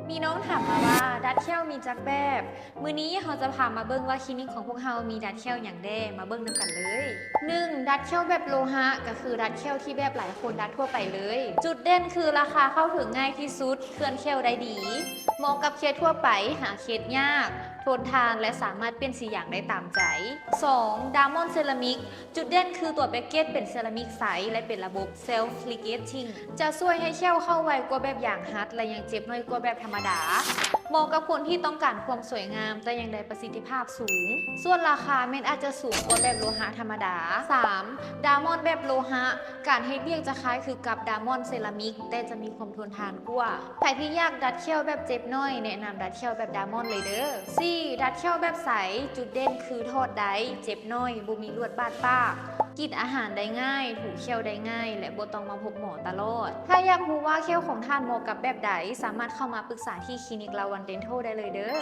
ມີນ້ອງຖາມມາວ່າ ດັດແຂ້ວມີຈັກແບບ? ມື້ນີ້ເຮົາຈະພາມາເບິ່ງວ່າຄລີນິກຂອງພວກເຮົາມີດັດແຂ້ວຫຍັງແດ່, ມາເບິ່ງນຳກັນເລີຍ. ໜຶ່ງ ດັດແຂ້ວແບບໂລຫະ ກໍຄືດັດແຂ້ວທີ່ແບບຫຼາຍຄົນດັດທົ່ວໄປເລີຍ. ຈຸດເດັ່ນຄືລາຄາເຂົ້າເຖິງງ່າຍທີ່ສຸດ, ເຄື່ອນແຂ້ວໄດ້ດີ, ເໝາະກັບເຄສທົ່ວໄປ, ຫາເຄສຍາກ, ທົນທານ ແລະ ສາມາດປ່ຽນສີຢາງໄດ້ຕາມໃຈ. ສອງ ດາມອນເຊຣາມິກ ຈຸດເດັ່ນຄືຕົວແພັກເກັດເປັນເຊຣາມິກໃສ ແລະ ເປັນລະບົບ self ligating ຈະຊ່ວຍໃຫ້ແຂ້ວເຂົ້າໄວກວ່າແບບຢາງຮັດ ແລະ ຍັງເຈັບໜ້ອຍກວ່າແບບທຳມະດາ. ເໝາະກັບຄົນທີ່ຕ້ອງການຄວາມສວຍງາມ ແຕ່ຍັງໄດ້ປະສິດທິພາບສູງ. ສ່ວນລາຄາແມ່ນອາດຈະສູງກວ່າແບບໂລຫະທຳມະດາ. ສາມ ດາມອນແບບໂລຫະ ການເຮັດວຽກຈະຄ້າຍຄືກັບດາມອນເຊຣາມິກ ແຕ່ຈະມີຄວາມທົນທານກວ່າ. ໃຜທີ່ຢາກດັດແຂ້ວແບບເຈັບໜ້ອຍ ແນະນຳດັດແຂ້ວແບບດາມອນເລີຍເດີ້. ສີ່ ດັດແຂ້ວແບບໃສ ຈຸດເດັ່ນຄືຖອດໄດ້, ເຈັບໜ້ອຍ, ບໍ່ມີລວດບາດປາກ, ກິນອາຫານໄດ້ງ່າຍ, ຖູແຂ້ວໄດ້ງ່າຍ ແລະ ບໍ່ຕ້ອງມາພົບໝໍຕະຫຼອດ. ຖ້າຢາກຮູ້ວ່າແຂ້ວຂອງທ່ານເໝາະກັບແບບໃດ, ສາມາດເຂົ້າມາປຶກສາທີ່ຄລີນິກລາວັນເດນທັລໄດ້ເລີຍເດີ້.